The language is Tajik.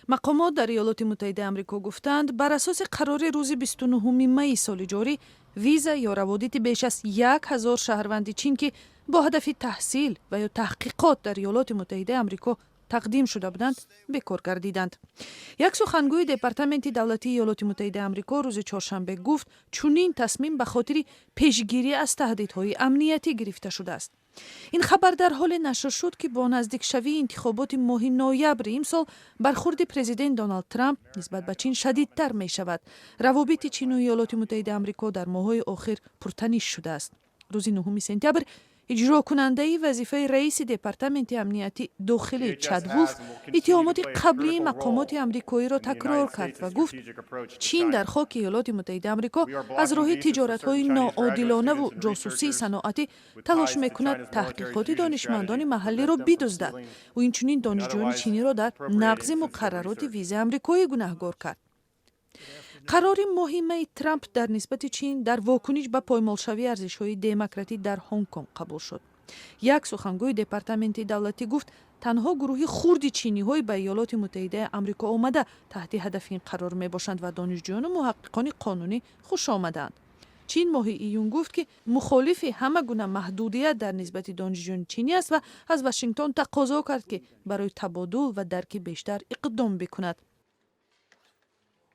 Мақомот дар Иёлоти Муттаҳидаи Амрико гуфтанд, бар асоси қарори рӯзи 29 майи соли ҷорӣ виза ё раводиди беш аз 1000 шаҳрванди Чин, ки бо ҳадафи таҳсил ва ё таҳқиқот дар Иёлоти Муттаҳидаи Амрико тақдим шуда буданд, бекор гардиданд. Як сухангӯи Департаменти давлатии Иёлоти Муттаҳидаи Амрико рӯзи чоршанбе гуфт, чунин тасмим ба хотири пешгирӣ аз таҳдидҳои амниятӣ гирифта шудааст. Ин хабар дар ҳоле нашр шуд, ки бо наздикшавии интихоботи моҳи ноябри имсол бархурди президент Доналд Трамп нисбат ба Чин шадидтар мешавад. Равобити Чину Иёлоти Муттаҳидаи Амрико дар моҳҳои охир пуртаниш шудааст. Рӯзи 9 сентябр иҷрокунандаи вазифаи раиси Департаменти амнияти дохилӣ Чад Вулф иттиҳомоти қаблии мақомоти амрикоиро такрор кард ва гуфт, Чин дар хоки Иёлоти Муттаҳидаи Амрико аз роҳи тиҷоратҳои ноодилонаву ҷосусии саноатӣ талош мекунад таҳқиқоти донишмандони маҳаллиро бидуздад. Ӯ инчунин донишҷӯёни чиниро дар нақзи муқаррароти визаи амрикоӣ гунаҳгор кард. Қарори моҳи майи Трамп дар нисбати Чин дар вокуниш ба поймолшавии арзишҳои демократӣ дар Ҳонконг қабул шуд. Як сухангӯи департаменти давлатӣ гуфт, танҳо гурӯҳи хурди чиниҳои ба Иёлоти Муттаҳидаи Амрико омада таҳти ҳадафи ин қарор мебошанд ва донишҷӯёну муҳаққиқони қонунӣ хуш омадаанд. Чин моҳи июн гуфт, ки мухолифи ҳама гуна маҳдудият дар нисбати донишҷӯёни чинӣ аст ва аз Вашингтон тақозо кард, ки барои табодул ва дарки бештар иқдом бикунад.